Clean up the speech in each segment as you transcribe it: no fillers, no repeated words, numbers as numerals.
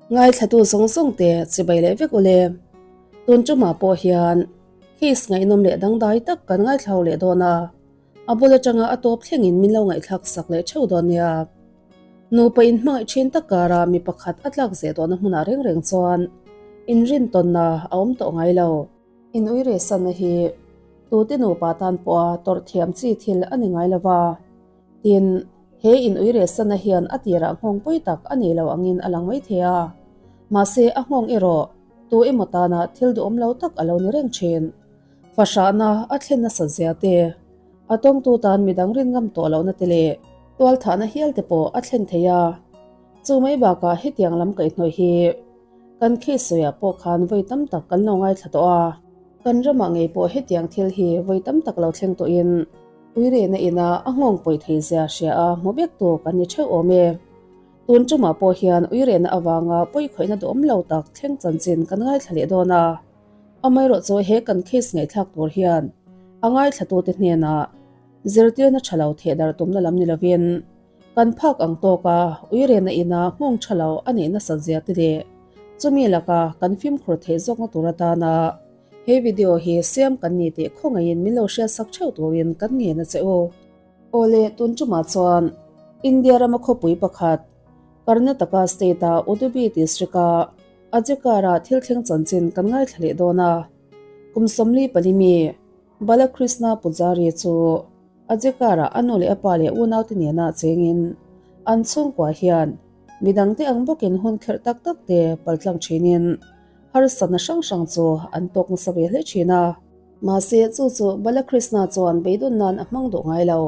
Ngaithlatu zawng zawng te chibai leh vek ule. Tun tumah pawh hian case ngaihnawm leh dangdai tak kan ngaithlau leh dawn a, a bul atanga a tawp thlengin min lo ngaihthlak sak leh theuh dawn nia. Nupa inhmangaih thin tak karah mi pakhat a tlak zeh tawhna hmunah reng reng chuan inrintawnna a awm tawh ngai lo. In uiresanna hi tute nupa tan pawha tawrh thiam chi thil a ni ngai lo va. Tin, he in uiresanna hian a tirah nghawng pawi tak a nei lo angin a lang mai thei a. Mahse, a nghawng erawh tu emaw tana thil duhawm lo tak a lo ni reng thin. Fahrahna a thlen nasat zia te, a tawngtu tan midang rin ngam tawh lohna te leh tualthahna hial te pawh a thlen thei a. Chu mai bakah hetiang lam kaihhnawih hi kan case sawiah pawh khan vawi tam tak kan lo ngaithla tawh a. Kan ramah ngei pawh hetiang thil hi vawi tam tak lo thleng tawhin uirehna ina a nghawng pawi thei zia hria a hmu vek tu kan ni theuh awm e. Tun tumah pawh hian uirehna avanga pawikhawihna duhawm lo tak thleng chanchin kan ngaithla leh dawn a. Amaherawhchu he kan case ngaihthlak tur hian a ngaithlatute hnenah zirtirna tha lo thehdarh tumna lam ni lovin kan phak ang tawka uirehna ina nghawng tha lo a neih nasat zia te leh chumi laka kan fimkhur theih zawkna tur atana he video hi siam kan ni tih khawngaihin min lo hriatsak theuh turin kan ngen a che u. Awle, tun tumah chuan India rama khawpui pakhat Karnataka state-a Udupi district-a Ajekara thil thleng chanchin kan ngaithla leh dawn a. Kum 44 mi Balakrishna Pujari chu Ajekara a nu leh a pa leh unaute nena chengin an chhungkua hian midangte ang bawkin hun kherh tak tak te paltlang thinin harsatna hrang hrang chu an tawk nasa ve hle thin a. Mahse, chu chu Balakrishna chuan beidawn nan a hmang duh ngai lo.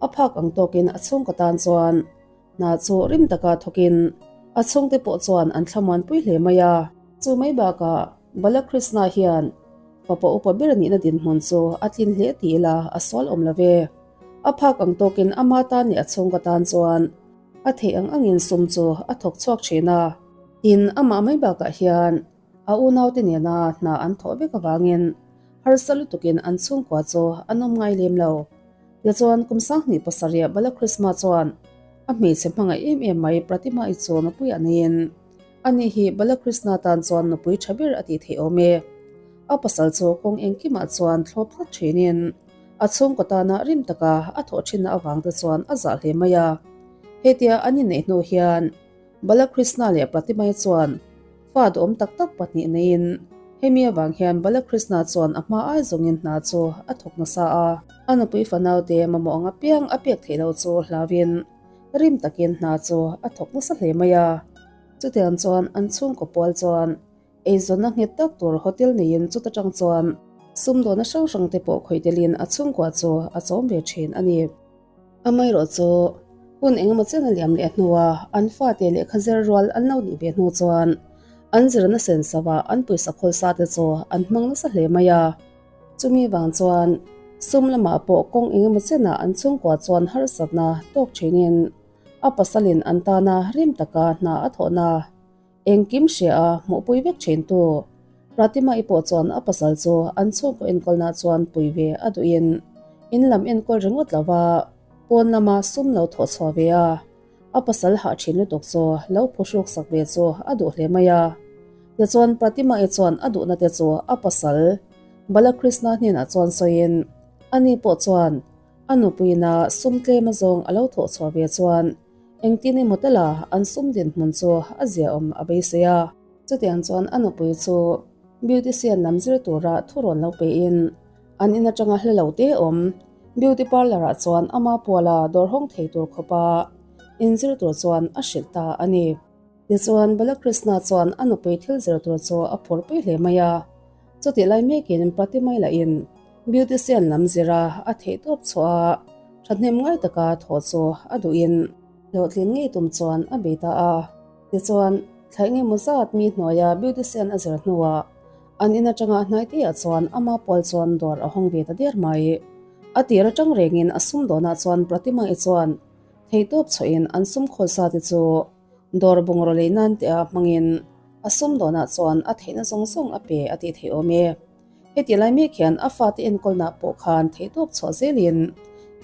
A phak ang tawkin a chhungkaw tan chuan hna chu rim taka thawkin a chhungte pawh chuan an thlamuanpui hle mai a. Chu mai bakah Balakrishna hian fapa upa ber nihna dinhmun chu a tlin hle ti ila a sual awm lo ve. A phak ang tawkin ama tan leh a chhungkaw tan chuan a theih ang angin sum chu a thawk chhuak thin a. Tin, amah mai bakah hian A unaute nena hna an thawh vek avangin harsa lutukin an chhungkua chu an awm ngai lem lo. Tichuan, kum 27 Balakrishna chuan a hmeichhe hmangaih em em mai Pratima-i chu nupui a neiin ani hi Balakrishna tan chuan nupui tha ber a tih theih awm e. A pasal chu kawng engkimah chuan thlawp tlat thinin a chhungkaw tana rim taka a thawh thinna avangte chuan a zah hle mai a. Hetia an inneih hnu hian Balakrishna leh Pratima-i chuan Fa duhawm tak tak pahnih neiin hemi avang hian Balakrishna chuan a hma ai zawngin hna chu a thawk nasa a. A nupui fanaute mamawh ang apiang a pek theih loh chu hlauin rim takin hna chu a thawk nasa hle mai a. Chutiang chuan an chhungkaw pual chuan eizawnna nghet tak tur hotel neiin chuta tang chuan sumdawhna hrang hrangte pawh khawih telin a chhungkua chu a chawm ve thin a ni. Amaherawh chu hun engemaw chen a liam leh hnua an fate lehkha zir rual an lo nih ve hnu chuan an zirna sen sava an pawisa khawlsa te chu an hmang nasa hle mai a. Chumi vang chuan sum lamah pawh kawng engemaw chenah an chhungkua chuan harsatna tawk thinin a pasalin an tana rim taka hna a thawhna Engkim hria a hmuhpui vek thin tu. Pratima-i pawh chuan a pasal chu an chhungkaw enkawlna chuan pui ve a duhin in lam enkawl ringawt lo va, pawn lama sum lo thawh chhuah ve a, a pasal hah thin lutuk chu lo phuhruk sak ve chu a duh hle mai a. Tichuan Pratima-i chuan a duhna te chu a pasal Balakrishna hnenah chuan sawiin ani pawh chuan a nupuina sum tlem azawng a lo thawh chhuah ve chuan Engtin emaw tala an sum dinhmun chu a ziaawm a beisei a. Chutiang chuan a nupui chu beautician lam zir tura thurawn lo pein an in atanga hla lo te awm beauty parlour ah chuan ama puala dawr hawng thei tur khawpa inzir tur chuan a hrilh ta a ni. Tichuan Balakrishna chuan a nupui thil zir tur chu a phurpui hle mai a. Chutih lai mekin Pratimai lahin beautician lam zira a theihtawp chhuah a, thahnem ngai taka thawh chu a duhin hlawhtlin ngei tum chuan a bei ta a. Tichuan, thla engemaw zat mi hnuaia beautician a zir hnuah an in atanga hnaiteah chuan ama pual chuan dawr a hawng ve ta der mai. A tir atang rengin a sumdawnah chuan Pratima-i chuan theihtawp chhuahin an sum khawlsa te chu Dawr bungraw lei nan te a hmangin a sumdawnah chuan a theihna zawng zawng a pe a tih theih awm e. Heti lai mek hian a fate enkawlnah pawh khan theihtawp chhuah zelin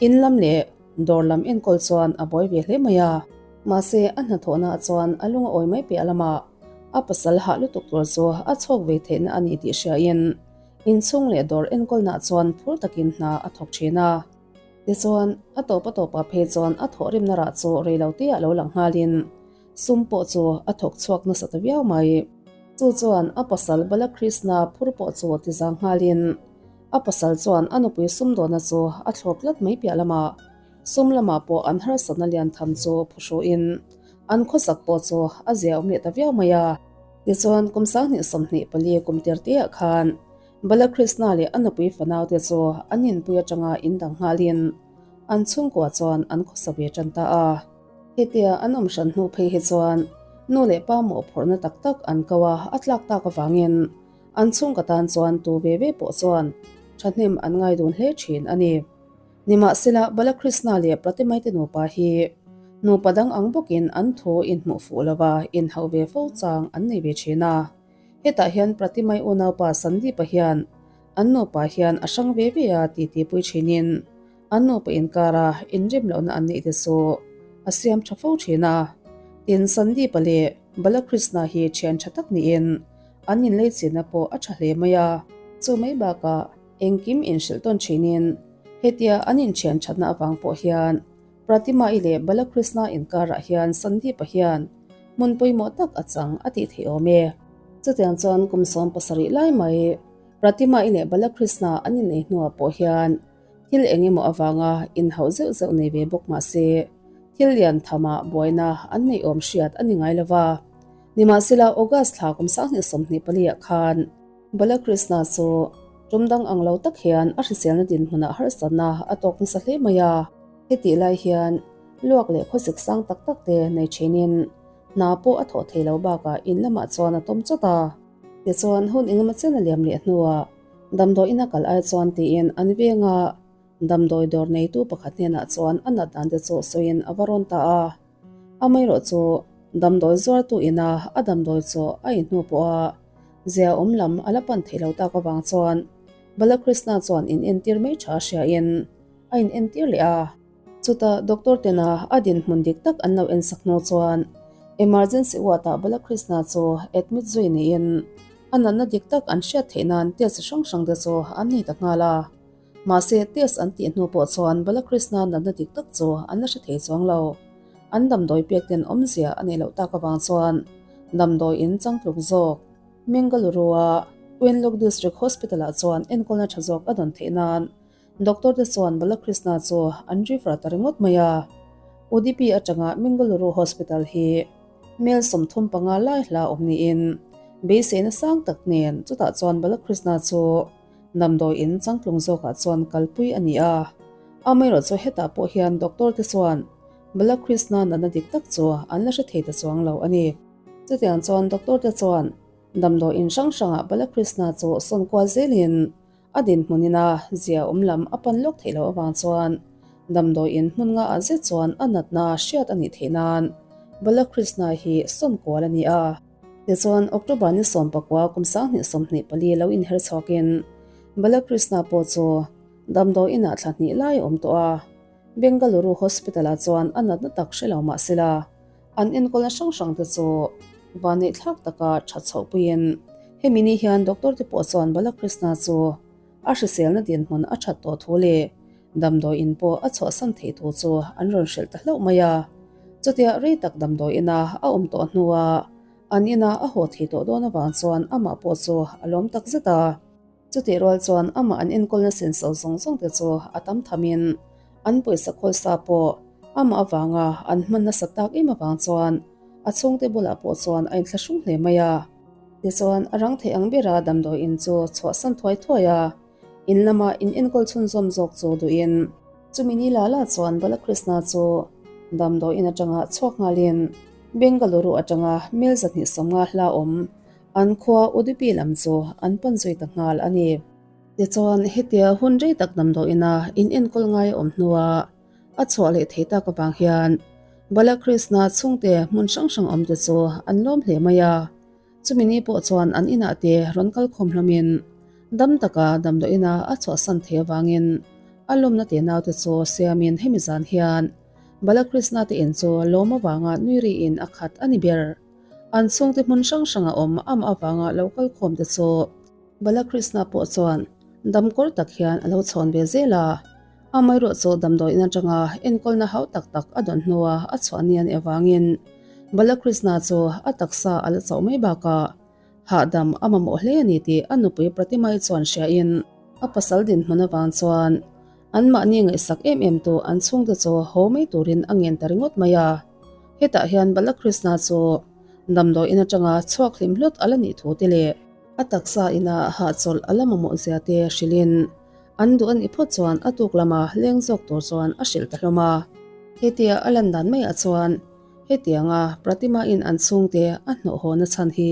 in lam leh dawr lam enkawl chuan a buai ve hle mai a. Mahse, a hnathawhnaah chuan a lung a awi mai piah lamah. A pasal hah lutuk tur chu a chhawk ve theihna a ni tih hriain inchhung leh dawr enkawlnaah chuan phur takin hna a thawk thin a. Tichuan, a tawp a tawpah phei chuan a thawhrimna rah chu reiloteah lo lang nghalin sum pawh chu a thawk chhuak nasa ta viau mai. Chu chuan a pasal Balakrishna phur pawh chu ti zang nghalin a pasal chuan a nupui sumdawna chu a thlawp tlat mai piah lamah sum lamah pawh an harsatna lian tham chu phuhruin an khawsak pawh chu a zia awm leh ta viau mai a. Tichuan, kum 2024 kum tir teah khan Balakrishna leh a nupui fanaute chu an inpui atanga indang nghalin an chhungkua chuan an khawsa ve tan ta a. Hetia an awm hran hnu phei hi chuan nu leh pa mawhphurhna tak tak an ko a, a tlak tak avangin an chhungkaw tan chuan tu ve ve pawh chuan thahnem an ngai dun hle thin a ni. Nimahsela Balakrishna leh Pratimai te nupa hi nupa dang ang bawkin an thu inhmuh fuh lova inhauh ve fo chang an nei ve thin a. Hetah hian Pratimai unaupa Sandeep-a hian an nupa hian a hrang ve ve a titipui thinin an nupa inkara inrem lohna an neih te chu a siam tha fo thin a. Tin, Sandeep-a leh Balakrishna hi thian tha tak niin an inleichinna pawh a tha hle mai a. Chu mai bakah engkim inhrilh tawn thinin hetia an inthian thatna avang pawh hian Pratima-i leh Balakrishna inkarah hian Sandeep-a hian hmun pawimawh tak a chang a tih theih awm e. Chutiang chuan kum 17 lai mai Pratima-i leh Balakrishna an innei hnuah pawh hian thil eng emaw avanga inhauh zeuh zeuh nei ve bawk mah se, thil lian thamah buaina an neih awm hriat a ni ngai lo va. Nimahsela August thla kum 2024 ah khan Balakrishna chu tum dang ang lo tak hian a hriselna dinhmunah harsatna a tawk nasa hle mai a. Hetih lai hian luak leh khawsik sang tak tak te nei thinin hna pawh a thawh thei lo bakah in lamah chuan a tawm chawt a. Tichuan hun engemaw chen a liam leh hnuah damdawiin a kal ai chuan tiin an venga damdawi dawr neitu pakhat hnenah chuan a nat dan te chu sawiin a va rawn ta a. Amaherawh chu damdawi zuartu ina a damdawi chaw a inhnu pawha zia awm lam a la pan thei lo tak avang chuan Balakrishna chuan in entir mai tha hriain a in entir leh a. Chutah doctor tena a dinhmun dik tak an lo ensak hnu chuan emergency ward ah Balakrishna chu admit zui niin a natna dik tak an hriat theih nan test hrang hrang te chu an nei ta nghal a. Mahse test an tih hnu pawh chuan Balakrishna natna dik tak chu an la hre thei chuang lo. An damdawi pek ten awmzia a neih loh tak avang chuan damdawi in changtluk zawk Mengaluru-a Wenlock District Hospital-ah chuan enkawlna tha zawk a dawn theih nan Doctor te chuan Balakrishna chu an refer ta ringawt mai a. Udupi atanga Mengaluru Hospital hi mel 35 lai hla awm niin beiseina sang tak nen chutah chuan Balakrishna chu Damdawi in changtlung zawkah chuan kalpui a ni a, amaherawh chu hetah pawh hian doctor te chuan Balakrishna natna dik tak chu an la hre thei ta chuang lo a ni. Chutiang chuan doctor te chuan damdawi in hrang hrangah Balakrishna chu sawn kual zelin a dinhmun ina zia awm lam a pan lawk theih loh avang chuan damdawi in hmun nga ah zet chuan a natna hriat a nih theih nan Balakrishna hi sawn kual a ni a. Tichuan, October ni 19 kum 2024 lo inher chhuakin Balakrishna pawh chu damdawi inah thla hnih lai a awm tawh a. Bengaluru Hospital-ah chuan a natna tak hre lo mah sela, an enkawlna hrang hrangte chu vanneihthlak taka tha chhohpuiin hemi ni hian doctor te pawh chuan Balakrishna chu a hriselna dinhmun a that tawh thu leh damdawi in pawh a chhuahsan theih thu chu an rawn hrilh ta hlauh mai a. Chutia rei tak damdawi ina a awm tawh hnua an ina a haw thei tawh dawn avang chuan amah pawh chu a lawm tak zet a. Chutih rual chuan amah an enkawlna senso zawng zawng te chu a tam thamin an pawisa khawlsa pawh amah avanga an hman nasa tak em avang chuan a chhungte bulah pawh chuan a inthlahrung hle mai a. Tichuan, a rang theih ang bera damdawi in chu chhuahsan thuai thuai a, in lama in enkawl chhunzawm zawk chu duhin. Chumi ni la la chuan Balakrishna chu damdawi in atanga chhuak nghalin Bengaluru atanga mel 250 hla awm an khua Udupi lam chu an pan zui ta nghal a ni. Tichuan, hetia hun rei tak damdawi ina in enkawl ngai a awm hnua a chhuah leh thei tak avang hian Balakrishna chhungte hmun hrang hrang awmte chu an lawm hle mai a. Chumi ni pawh chuan an inah te rawn kal khawm hlawmin dam taka damdawiina a chhuahsan thei avangin a lawmna te naute chu siamin hemi zan hian Balakrishna te in chu lawm avanga nui riin a khat a ni ber. An chhungte hmun hrang hranga awm amah avanga lo kal khawm te chu Balakrishna pawh chuan damkawr tak hian a lo chhawn ve zel a. Amaherawhchu damdawiin atanga enkawlna hau tak tak a dawn hnua a chhuah ni a nih avangin Balakrishna chu a taksa a la chauh mai bakah hahdam a mamawh hle a ni tih a nupui Pratima-i chuan hriain a pasal dinhmun avang chuan anmahni ngaihsak em em tu an chhungte chu haw mai turin a ngen ta ringawt mai a. Hetah hian Balakrishna chu damdawiin atanga chhuak hlim hlut a la nih thu te leh a taksa ina hahchawlh a la mamawh zia te hrilhin An duh a nih phawt chuan a tuk lama leng zawk tur chuan a hrilh ta hlawm a. Hetia a lan dan maiah chuan hetianga Pratima-in an chhungte a hnawh haw na chhan hi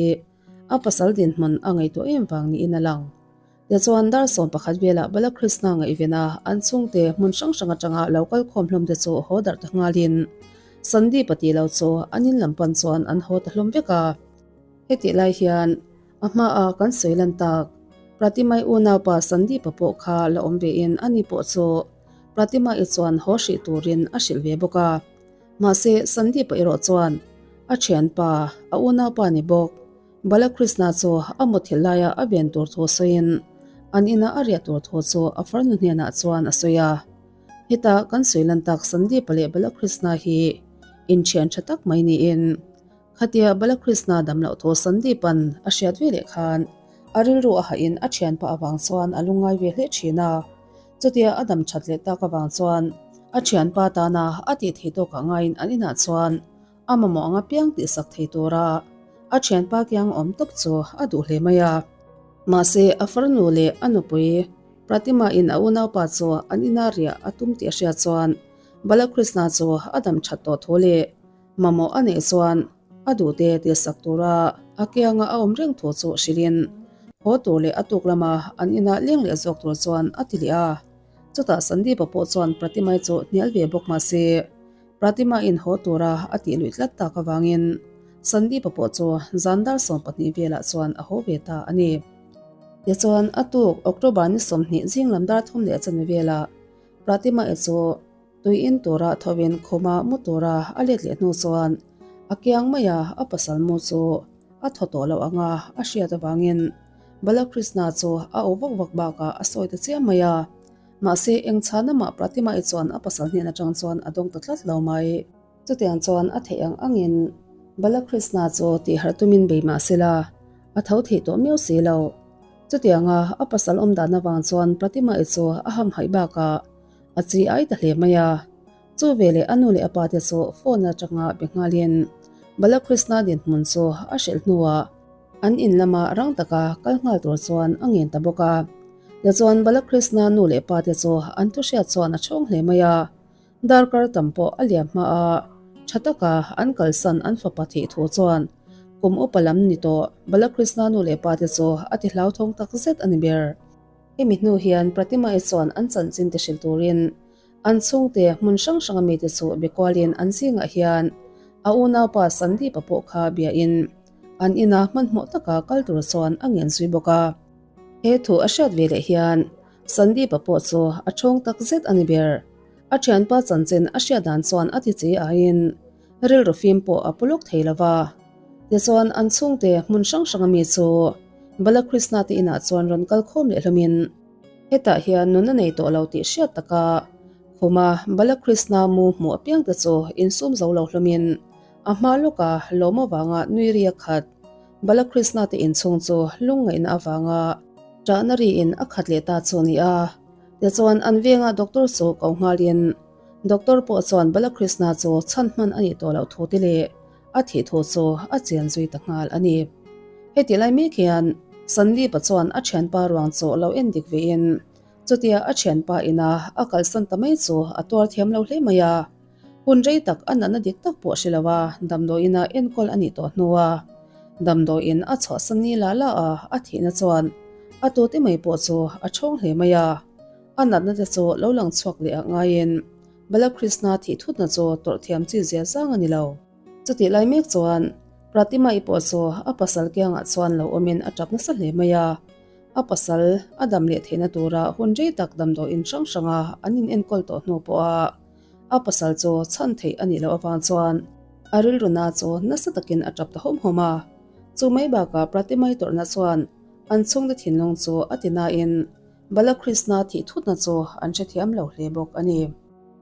a pasal dinhmun a ngaihtuah em vang niin a lang. Tichuan dar 11 velah Balakrishna ngaihvena an chhungte hmun hrang hrang atanga lo kal khawm hlawm te chu haw darh ta nghalin Sandeep-a tih lo chu an in lam pan chuan an haw ta hlawm vek a. Hetih lai hian A hmaah kan sawi lan tak. Pratima-i unaupa Sandeep-a pawh kha la awm vein ani pawh chu Pratima-i chuan haw hrih turin a hrilh ve bawk a. Mahse, Sandeep-a erawh chuan a thianpa, a unaupa ni bawk, Balakrishna chu a mutthilh laia a ven tur thu sawiin an ina a riah tur thu chu a farnu hnenah chuan a sawi a. Heta kan sawi lan tak Sandeep-a leh Balakrishna hi inthian tha tak mai niin Khatia Balakrishna dam loh thu Sandeep-a'n a hriat ve leh khan a rilru a hahin a thianpa avang chuan a lungngai ve hle thin a. Chutia a dam that leh tak avang chuan a thianpa tana a tih thei tawkah ngaiin an inah chuan a mamawh anga piang tihsak thei tura a thianpa kiang awm tawp chu a duh hle mai a. Mahse a farnu leh a nupui Pratima-in a unaupa chu an ina riah a tum tih a hriat chuan Balakrishna chu a dam that tawh thu leh Mamawh a neih chuan a duhte tihsak tura a kianga a awm reng thu chu hrilhin haw tur leh a tuk lama an inah leng leh zawk tur chuan a ti leh a. Chutah Sandeep-a pawh chuan Pratima-i chu hnial ve bawk mah se, Pratima-in haw tura a tih luih tlat tak avangin Sandeep-a pawh chu zan dar 12 velah chuan a haw ve ta a ni. Tichuan, a tuk October ni 20 zing lam dar thum leh chanve velah Pratima-i chu Tui in tura thovin khuma mu tura a let leh hnu chuan a kiang maia a pasal mu chu a thaw tawh loh anga a hriat avangin Balakrishna chu a aw vak vak bakah a sawi ta chiam mai a. Mahse eng chhan amah Pratima-i chuan a pasal hnen atang chuan a dawng ta tlat lo mai. Chutiang chuan a theih ang angin Balakrishna chu tihharh tumin bei mah sela a tho theih tawh miau si lo. Chutianga a pasal awm dan avang chuan Pratima-i chu a hamhaih bakah A chi ai ta hle mai a. Chu veleh a nu leh a pa te chu phone atanga be nghalin Balakrishna dinhmun chu a hrilh hnuah an in lama rang taka kal nghal tur chuan a ngen ta bawk a. Tichuan Balakrishna nu leh pa te chu an thuhriat chuan a chhawng hle mai a. Darkar tam pawh a liam hma a, tha taka an kalsan an fapa thih thu chuan kum upa lam ni tawh Balakrishna nu leh pa te chu a ti hlauthawng takzet a ni ber. Hemi hnu hian Pratima-i chuan an chanchin te hrilh turin an chhungte hmun hrang hranga mite chu be kualin an zingah hian a unaupa Sandeep-a pawh kha biain an ina hmanhmawh taka kal tur chuan a ngen zui bawk a. He thu a hriat ve leh hian Sandeep-a pawh chu a thawng tak zet a ni ber. A thianpa chanchin a hriat dan chuan a ti chi aiin rilru fim pawh a pu lawk thei lo va. Tichuan an chhungte hmun hrang hranga mi chu Balakrishna te inah chuan rawn kal khawm leh hlawmin hetah hian nun a nei tawh lo tih hriat taka khuma Balakrishna mu hmuh apiang te chu insum zo lo hlawmin a hma lawka lawm avanga nui ri a khat. Balakrishna te inchhung chu lungngaihna avanga ṭahna riin a khat leh ta chu a ni a. Tichuan an venga doctor chu ko nghalin doctor pawh chuan Balakrishna chu chhan hman a nih tawh loh thu te leh A thih thu chu a chian zui ta nghal a ni. Heti lai mek hian Sandeep-a chuan a thianpa ruang chu lo en dik vein chutia a thianpa ina a kalsan ta mai chu a tuar thiam lo hle mai a. Hun rei tak a natna dik tak pawh hre lo a, damdawiina enkawl a nih tawh hnua damdawiin a chhuahsan ni la la a, a thihna chuan a tute mai pawh chu a thawng hle mai a. A natna te chu lo lang chhuak leh ah ngaiin Balakrishna thih thutna chu tawrh thiam chi zia zang a ni lo. Chutih lai mek chuan Pratima-i pawh chu a pasal kiangah chuan lo awmin a tap nasa hle mai a. A pasal a dam leh theihna tura hun rei tak damdawiin hrang hranga an inenkawl tawh hnu pawha a pasal chu chhan theih a nih loh avang chuan. A rilru na chu nasa takin a tap ta hawm hawm a. Chu mai bakah Pratimai tawrhna chuan an chhungte thinlung chu a ti nain Balakrishna thih thutna chu an hrethiam lo hle bawk a ni.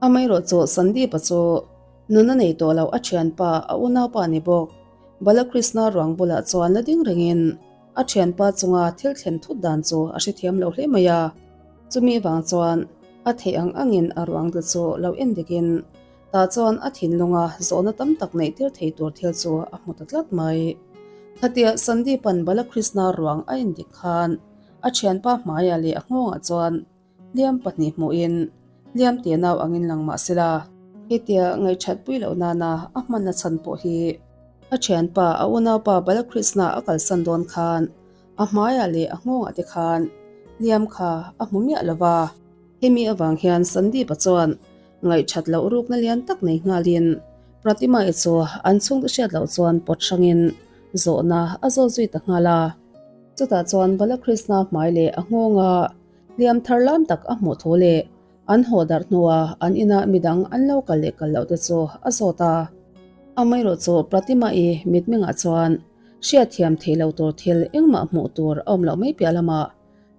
Amaherawhchu Sandeep-a chu nuna nei tawh lo a thianpa a unaupa ni bawk. Balakrishna ruang bulah chuan la ding rengin a thianpa chunga thil thlen thut dan chu a hrethiam lo hle mai a. Chumi vang chuan a theih ang angin a ruang te chu lo en dikin tah chuan a thinlunga zawhna tam tak neih tir thei tur thil chu a hmu ta tlat mai. Khatia Sandeep-a'n Balakrishna ruang a en dik khan a thianpa hmaiah leh a nghawngah chuan hliam pahnih hmuhin hliam te nau angin lang mah sela. Hetia ngaihṭhat pui loh nana a hmanna chhan pawh hi a ṭhianpa a unaupa Balakrishna a kalsan dawn khan a hmaiah leh a nghawngah te khan hliam kha a hmu miah lo va. Hemi avang hian Sandeep-a chuan ngaihṭhat loh rukna lian tak nei nghalin Pratima-i chu an chhungte hriat loh chuan pawt hrangin zawhna a zawt zui ta nghal a. Chutah chuan Balakrishna hmai leh a nghawnga hliam thar lam tak a hmuh thu leh an haw darh hnua an ina midang an lo kal leh kal loh te chu a zawt a. Amaherawh chu Pratima-i mitmengah chuan hriatthiam theih loh tur thil engmah hmuh tur a awm loh mai piah lamah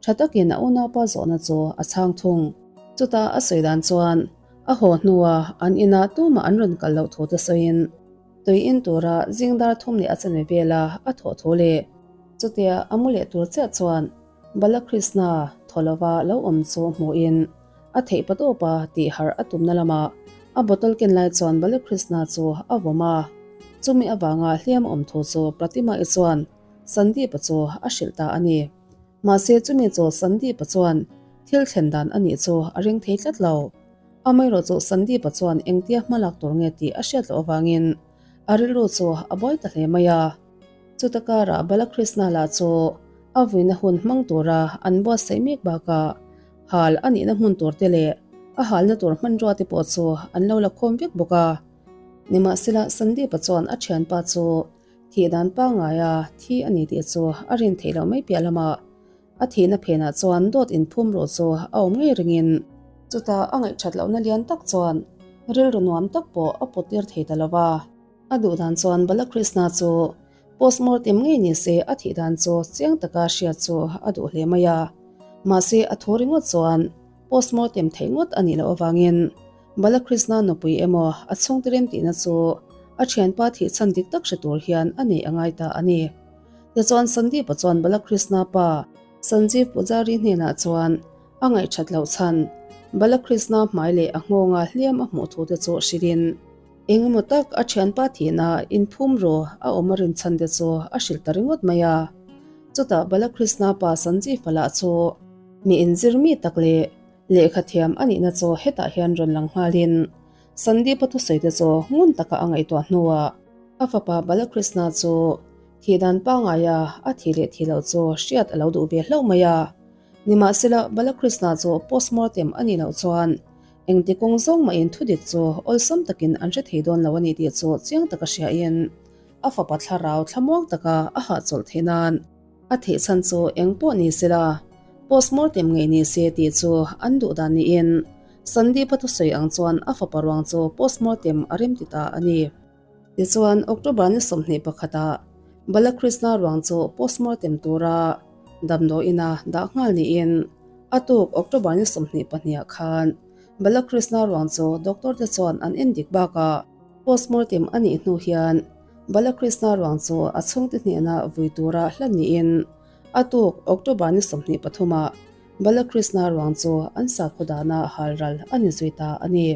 tha takin a unaupa zawhna chu a chhang thung. Chutah a sawi dan chuan a haw hnua an ina tumah an rawn kal loh thu te sawiin tui in tura zing dar thum leh a chanve vela a thawh thu leh chutia a mu leh tur chiah chuan Balakrishna thaw lova lo awm chu hmuhin a theih pa tawp a tih harh a tumna lamah a bottle ken lai chuan Balakrishna chu a vawm a. Chumi avanga hliam awm thu chu Pratima-i chuan Sandeep-a chu a hrilh ta a ni. Mahse chumi chu Sandeep-a chuan thil thlen dan a nih chu a ring thei tlat lo. Amaherawhchu Sandeep-a chuan engtia hma lak tur nge tih a hriat loh avangin a rilru chu a buai ta hle mai a. Chuta karah Balakrishna lah chu a vuina hun hmang tura an buatsaih mek bakah hal a nihna hmun tur te leh a halna tur hmanrua te pawh chu an lo la khawm vek bawk a. Nimahsela Sandeep-a chuan a thianpa chu thih dan pangngaia thi a ni tih chu a rin theih loh mai piah lamah a thihna phenah chuan dawt inphum ruh chu a awm ngei ringin chutah a ngaihthat lohna lian tak chuan rilru nuam tak pawh a pawt tir thei ta lo va. A duh dan chuan Balakrishna chu postmortem ngei ni se a thih dan chu chiang taka hriat chu a duh hle mai a. Mahse a thu ringawt chuan postmortem theih ngawt a nih loh avangin Balakrishna nupui emaw a chhungte rem tihna chu a thianpa thih chhan dik tak hre tur hian a neih a ngai ta a ni. Tichuan Sandeep-a chuan Balakrishna pa Sanjeev Pujari hnenah chuan a ngaihthat loh chhan Balakrishna hmai leh a nghawnga hliam a hmuh thu te chu hrilhin, Eng emaw tak a thianpa thihna inphum ru a awm a rinchhan te chu a hrilh ta ringawt mai a. Chutah Balakrishna pa Sanjeev-a lah chu mi inzir mi tak leh lehkha thiam a nihna chu hetah hian rawn lang nghalin Sandeep-a thusawi te chu ngun taka a ngaihtuah hnuah a fapa Balakrishna chu thihdan pangaia a thih leh thih loh chu hriat a lo duh ve hlauh mai a. Nimahsela Balakrishna chu postmortem a nih loh chuan Engti kawng zawng mahin thudik chu awlsam takin an hre thei dawn lo a ni tih chu chiang taka hriain a fapa thlarau thlamuang taka a hahchawlh theih nan a theih chhan chu eng pawh ni sela postmortem ngei ni se tih chu an duh dan niin Sandeep-a thusawi ang chuan a fapa ruang chu postmortem a remti ta a ni. Tichuan October ni 21 ah Balakrishna ruang chu postmortem tura damdawiina dah nghal niin A tuk October ni 22 ah khan Balakrishna ruang chu doctor te chuan an en dik bakah postmortem a nih hnu hian Balakrishna ruang chu a chhungte hnena vui tura hlan niin a tuk October ni 23 ah Balakrishna ruang chu an sakhaw dana halral a ni zui ta a ni.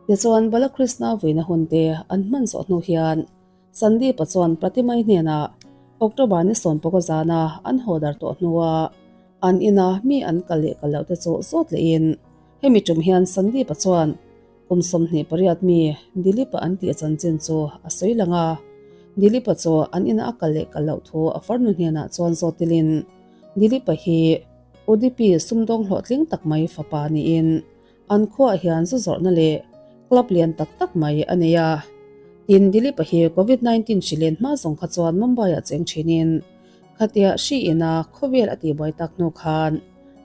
Tichuan Balakrishna vuina hun te an hman zawh hnu hian Sandeep-a chuan Pratimai hnenah October ni sawmpawka zana an haw dar tawh hnua an ina mi an kal leh kal loh te chu zawt lehin hemi tum hian Sandeep-a chuan kum 28 mi Dilip-a an tih chanchin chu a sawi lang a. Dilip-a chu an ina a kal leh kal loh thu a farnu hnenah chuan zawt tilin Dilip-a hi Udupi sumdawng hlawhtling tak mai fapa niin An khuaah hian zu zawrhna leh club lian tak tak mai a nei a. Tin, Dilip-a hi Covid 19 hri len hma zawng kha chuan Mumbai-ah cheng thinin khatia hri ina khawvel a tihbuai tak hnu khan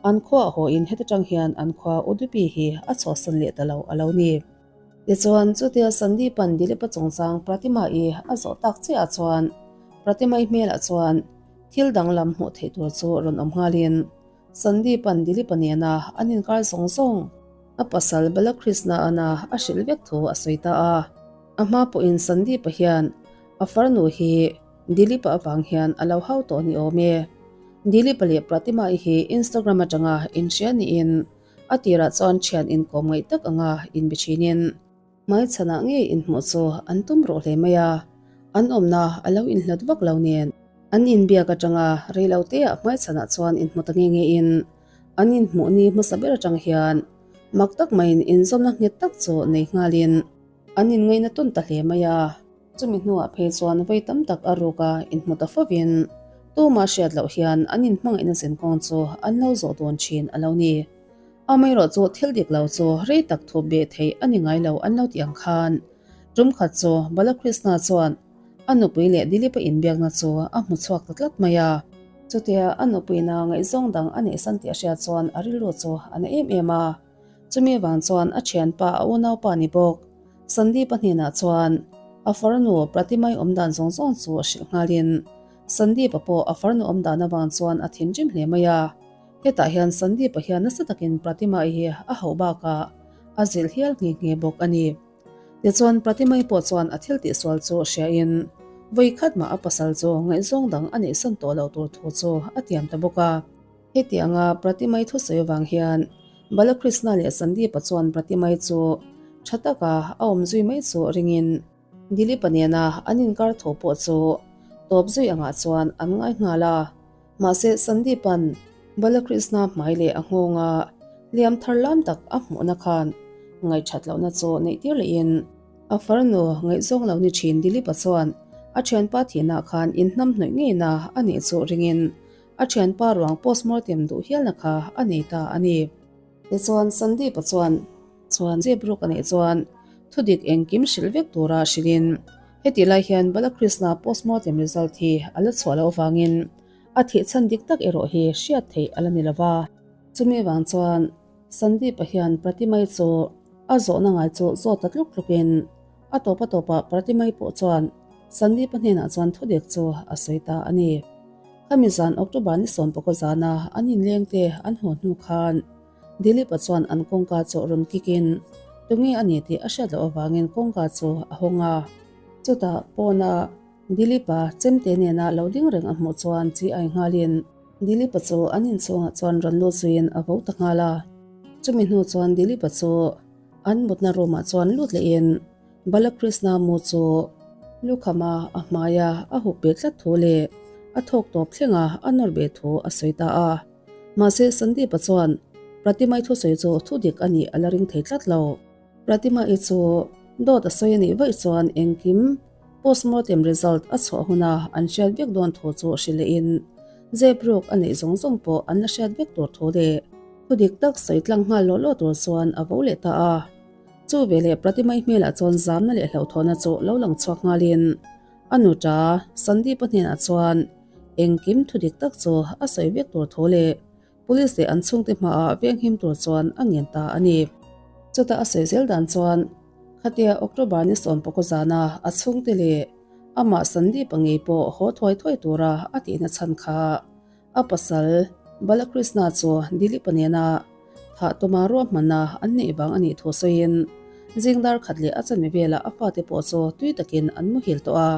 an khuaah hawiin heta tang hian an khua Udupi hi a chhuahsan leh ta lo a lo ni. Tichuan, chutia Sandeep-a'n Dilip-a chungchang Pratima-i a zawh tak chiahah chuan Pratima-i hmelah chuan thil danglam hmuh theih tur chu rawn awm nghalin Sandeep-a'n Dilip-a nena an inkar zawng zawng a pasal Balakrishna-ana a hrilh vek thu a sawi ta a. A hma pawhin Sandeep-a hian a farnu hi Dilip-a avang hian a lo hau tawh ni awm e. Dilip-a leh Pratima-i hi Instagram atanga inhria niin A tirah chuan thian inkawm ngaih tak anga inbe thinin hmaichhanah ngei inhmuh chu an tum rawh hle mai a, an awmna a lo inhlat vak lo nen an inbiak atanga reiloteah hmaichhanah chuan inhmu ta nge ngein an inhmuh ni hmasa ber atang hian mak tak maiin inzawmna nghet tak chu nei nghalin an inngaihna tawn ta hle mai a. Chumi hnuah phei chuan vawi tam tak a ruk a inhmu ta fovin tumah hriat loh hian an inhmangaihna zinkawng chu an lo zawh dawn thin a lo ni. Amaherawhchu thil dik lo chu rei tak thup beh theih a ni ngai lo an lo tih ang khan tum khat chu Balakrishna chuan a nupui leh Dilip-a inbiakna chu a hmu chhuak ta tlat mai a. Chutia a nupuina ngaihzawng dang a neihsan tih a hriat chuan a rilru chu a na em em a. Chumi avang chuan a thianpa a unaupa ni bawk Sandeep-a hnenah chuan a farnu Pratimai awmdan zawng zawng chu a hrilh nghalin Sandeep-a pawh a farnu awmdan avang chuan a thinrim hle mai a. Hetah hian Sandeep-a hian nasa takin Pratimai hi a hauh bakah a zilh hial nghe nghe bawk a ni. Tichuan Pratimai pawh chuan a thil tihsual chu hriain vawi khat mah a pasal chu ngaihzawng dang a neihsan tawh loh tur thu chu a tiam ta bawk a. Hetianga Pratimai thusawi avang hian Balakrishna leh Sandeep-a chuan Pratimai chu tha taka a awm zui mai chu ringin Dilip-a nena an inkar tho pawh chu tawp zui angah chuan an ngai nghal a. Mahse Sandeep-a'n Balakrishna hmai leh a nghawnga hliam thar lam tak a hmuhna khan ngaihthat lohna chu neih tir lehin a farnu ngaihzawng lo ni thin Dilip-a chuan a thianpa thihna khan inhnamhnawih ngeina a nih chu ringin A thianpa ruang postmortem duh hialna kha a nei ta a ni. Tichuan Sandeep-a chuan chuan zep ruk a neih chuan thudik engkim hrilh vek tura hrilhin hetih lai hian Balakrishna postmortem result hi a la chhuah loh avangin a thih chhan dik tak erawh hi hriat theih a la ni lova. Chumi avang chuan Sandeep-a hian Pratimai chu a zawhna ngai chu zawt ta tluk tlukin a tawp a tawpah Pratimai pawh chuan Sandeep-a hnenah chuan thudik chu a sawi ta a ni. Khami zan October ni sawmpakaw zana an inleng te an haw hnu khan Dilip-a chuan an kawngka chu rawn kik in tunge a ni tih a hriat loh avangin kawngka chu a hawng a. Chutah pawna Dilip-a chemte nena lo ding reng a hmuh chuan chi ai nghalin Dilip-a chu an inchhungah chuan rawn lut zuiin a vo ta nghal a. Chumi hnu chuan Dilip-a chu an mutna room-ah chuan lut lehin Balakrishna mu chu lukhama a hmaia a hup beh tlat thu leh a thawk tawp thlenga a nawr beh thu a sawi ta a. Mahse Sandeep-a chuan Pratima-i thusawi chu thu dik a nih a la ring thei tlat lo. Pratima-i chu dawt a sawi a nih vaih chuan engkim postmortem result a chhuah huna an hriat vek dawn thu chu hrilh lehin zep ruk a neih zawng zawng pawh an la hriat vek tur thu leh thu dik tak sawi tlang nghal lawh lawh tur chuan a vo leh ta a. Chu veleh Pratimai hmelah chuan zamna leh hlauhthawhna chu lo lang chhuak nghalin a nuta Sandeep-a hnenah chuan engkim thu dik tak chu a sawi vek tur thu leh Police leh an chhungte hmaah venghim tur chuan a ngen ta a ni. Chutah a sawi zel dan chuan khatia October ni sawmpakaw zana a chhungte leh amah Sandeep-a ngei pawh haw thuai thuai tura a tihna chhan kha A pasal Balakrishna chu Dilip-a nena thah tuma ruahmanna an neih vang a nih thu sawiin zing dar khat leh a chanmi velah a fate pawh chu tui takin an muhil tawh a.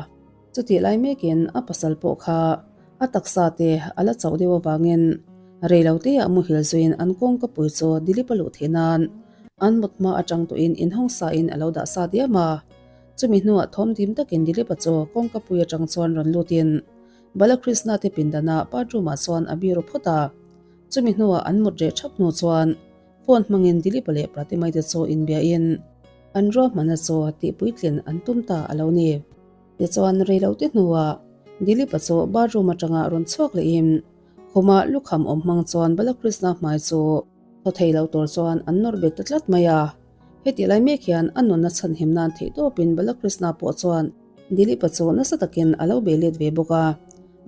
Chutih lai mekin a pasal pawh kha a taksa te a la chauh deuh avangin reiloteah muhil zuiin an kawngka pui chu Dilip-a luh theih nan an mut hma atang tawhin inhawng sain a lo dah sa diam a. Chumi hnuah thawm dim takin Dilip-a chu kawngka pui atang chuan rawn lutin Balakrishna te pindana bathroom ah chuan a biru phawt a, chumi hnuah an mut reh thap hnu chuan phone hmangin Dilip-a leh Pratimai te chu inbiahin an ruahmanna chu tihpuitlin an tum ta a lo ni. Tichuan reilote hnuah Dilip-a chu bathroom atanga rawn chhuak lehin khumah lukham awm hmang chuan Balakrishna hmai chu thaw thei lo tur chuan an nawr bet ta tlat mai a. Hetih lai mek hian a nunna chhanhim nan theih tawpin Balakrishna pawh chuan Dilip-a chu nasa takin a lo bei let ve bawk a.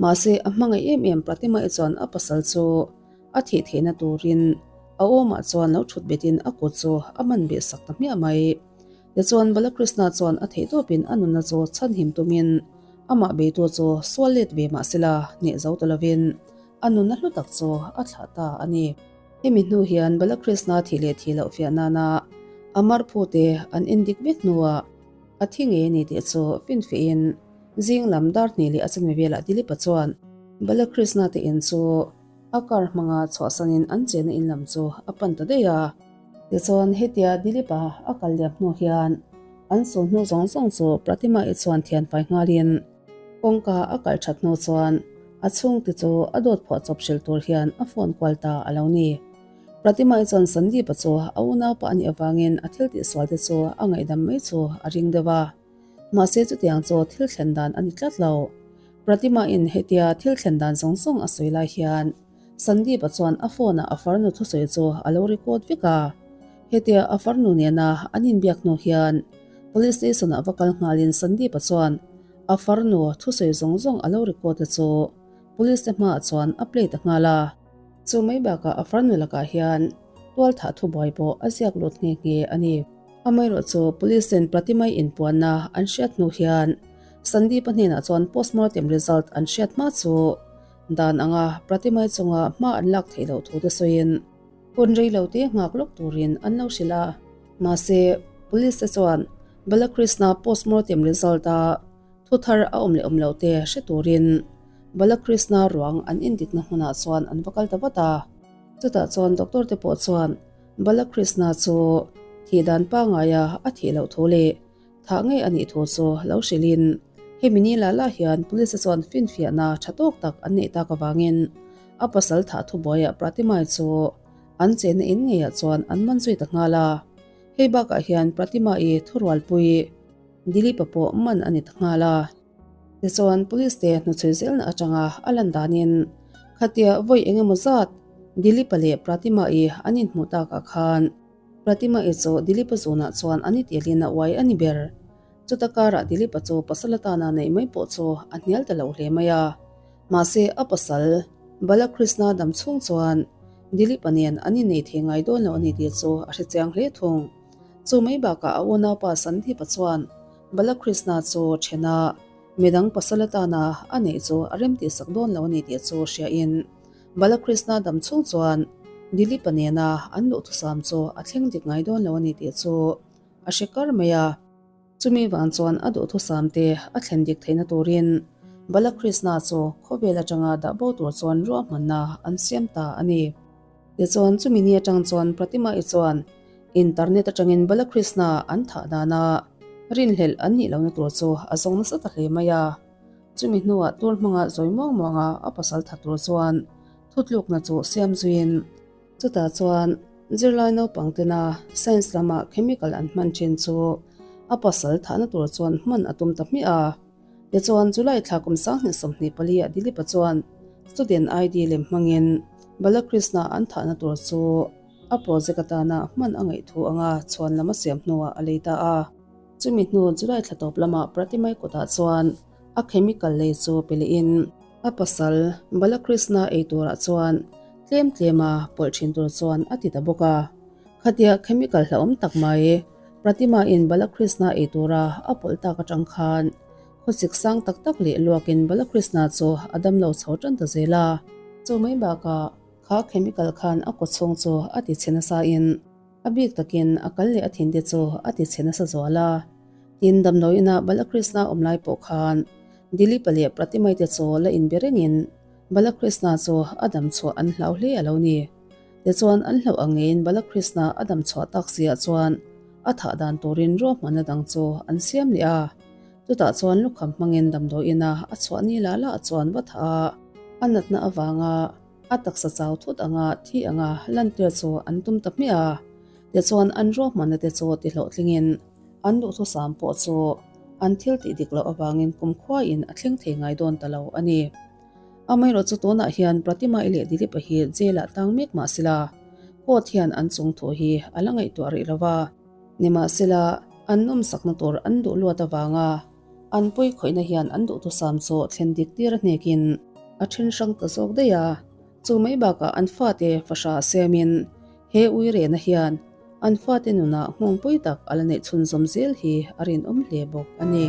Mahse, a hmangaih em em Pratima-i chuan a pasal chu a thih theihna turin a awmah chuan lo thut betin a kut chu a man beh sak ta hmiah mai. Tichuan Balakrishna chuan a theihtawpin a nunna chu chhanhim tumin amah beitu chu sual let ve mah sela hneh zo ta lovin a nunna hlu tak chu a thlah ta a ni. Hemi hnu hian Balakrishna thih leh thih loh fiah nana a marphute an endik vek hnuah a thi ngei a ni tih chu finfiahin zing lam dar hnih leh a chanve velah Dilipa chuan Balakrishna te in chu a car hmanga chhuahsanin an chenna in lam chu a pan ta daih a. Tichuan hetia Dilipa a kal liam hnu hian an sul hnu zawng zawng chu Pratima-i chuan thianfai nghalin kawngka a kal that hnu chuan a chhungte chu a dawt phuah chawp hrilh tur hian a phone kual ta a lo ni. Pratima-i chuan Sandeep-a chu a unaupa a nih avangin a thil tihsual te chu a ngaihdam mai chu a ring deuh a. Mahse chutiang chu thil thlen dan a ni tlat lo. Pratima-in hetia thil thlen dan zawng zawng a sawi lai hian Sandeep-a chuan a phone-ah a farnu thusawi chu a lo record vek a. Hetia a farnu nena an inbiak hnu hian Police station-ah va kal nghalin Sandeep-a chuan a farnu thusawi zawng zawng a lo record te chu Police te hmaah chuan a play ta nghal a. Chu mai bakah a farnu lakah hian tualthah thubuai pawh a ziak lut nghe nghe a ni. Amaherawh chu Police ten Pratimai inpuanna an hriat hnu hian Sandeep-a hnenah chuan postmortem result an hriat hma chu dan anga Pratimai chunga hma an lak theih loh thu te sawiin hun rei lo te nghak lawk turin an lo hrilh a. Mahse, Police te chuan Balakrishna postmortem result a thu thar a awm leh awm loh te hre turin Balakrishna ruang an indikna hmunah chuan an va kal ta vat a. Chutah chuan doctor te pawh chuan Balakrishna chu thih dan pangaia a thih loh thu leh thah ngei a nih thu chu lo hrilhin hemi ni lah lah hian police te chuan finfiahna tha tawk tak an neih tak avangin a pasal thah thubuaiah Pratimai chu an chenna in ngeiah chuan an man zui ta nghal a. Hei bakah hian Pratima-i thurualpui Dilip-a pawh man a ni ta nghal a. Tichuan police te hnuchhui zelna atanga a lan danin khatia vawi eng emaw zat Dilip-a leh Pratima-i an inhmuh takah khan Pratima-i chu Dilip-a zunah chuan an itelin a uai a ni ber. Chuta karah Dilip-a chu pasal atana neih mai pawh chu a hnial ta lo hle mai a. Mahse a pasal Balakrishna dam chhung chuan Dilip-a nen an innei thei ngai dawn lo a ni tih chu a hrechiang hle thung. Chu mai bakah a unaupa Sandeep-a chuan Balakrishna chu thena midang pasal atana a neih chu a rem tihsak dawn lo a ni tih chu hriain Balakrishna dam chhung chuan Dilip-a nena an duhthusam chu a thleng dik ngai dawn lo a ni tih chu a hre kar mai a. Chumi vang chuan a duhthusam te a thlen dik theihna turin Balakrishna chu khawvel atanga dah bo tur chuan ruahmanna an siam ta a ni. Tichuan chumi ni atang chuan Pratima-i chuan internet atangin Balakrishna an thah dana rinhlelh an nih lohna tur chu a zawng nasa ta hle mai a. Chumi hnuah tur hmanga zawi muang muanga a pasal tha tur chuan thutlukna chu siam zuiin chutah chuan zirlai naupang tena science lama chemical an hman thin chu a pasal thahna tur chuan hman a tum ta hmiah a. Tichuan July thla kum 2024 ah Dilip-a chuan student ID lem hmangin Balakrishna an thahna tur chu a project atana hman a ngaih thu anga chhuan lam a siam hnuah a lei ta a. Chumi hnu July thla tawp lamah Pratimai kutah chuan a chemical lei chu pe lehin a pasal Balakrishna ei turah chuan tlem tlema pawlh thin tur chuan a ti ta bawk a. Khatia chemical hlauhawm tak mai Pratima-in Balakrishna ei tura a pawlh tak atang khan khawsik sang tak tak leh luakin Balakrishna chu a damlo chho tan ta zel a. Chu mai bakah kha chemical khan a kawchhung chu a ti chhe nasa in a bik takin a kal leh a thinte chu a ti chhe nasa zual a. Tin, damdawiina Balakrishna awm lai pawh khan Dilip-a leh Pratima-i te chu la inbe rengin Balakrishna chu a dam chhuah an hlau hle a lo ni. Tichuan an hlauh ang ngeiin Balakrishna a dam chhuah tak siah chuan a thah dan turin ruahmanna dang chu an siam leh a. Chutah chuan lukham hmangin damdawiina a chhuah ni lah lah chuan va thah a, a natna avanga a taksa chau thut anga thi anga lantir chu an tum ta hmiah a. Tichuan an ruahmanna te chu tihlawhtlingin an duhthusam pawh chu an thil tih dik loh avangin kumkhuain a thleng thei ngai dawn ta lo a ni. Amaherawh chu tunah hian Pratima-i leh Dilip-a hi jail-ah tang mek mah sela, court hian an chung thu hi a la ngaihtuah rih lo va. Nimahsela, an nawmsakna tur an duh luat avanga an pawi khawihna hian an duhthusam chu thlen dik tir a hnekin a then hrang ta zawk daih a. Chu mai bakah an fate fahrah siamin he ui rehna hian An fate nunah nghawngpui tak a la neih chhunzawm zel hi a rinawm hle bawk a ni.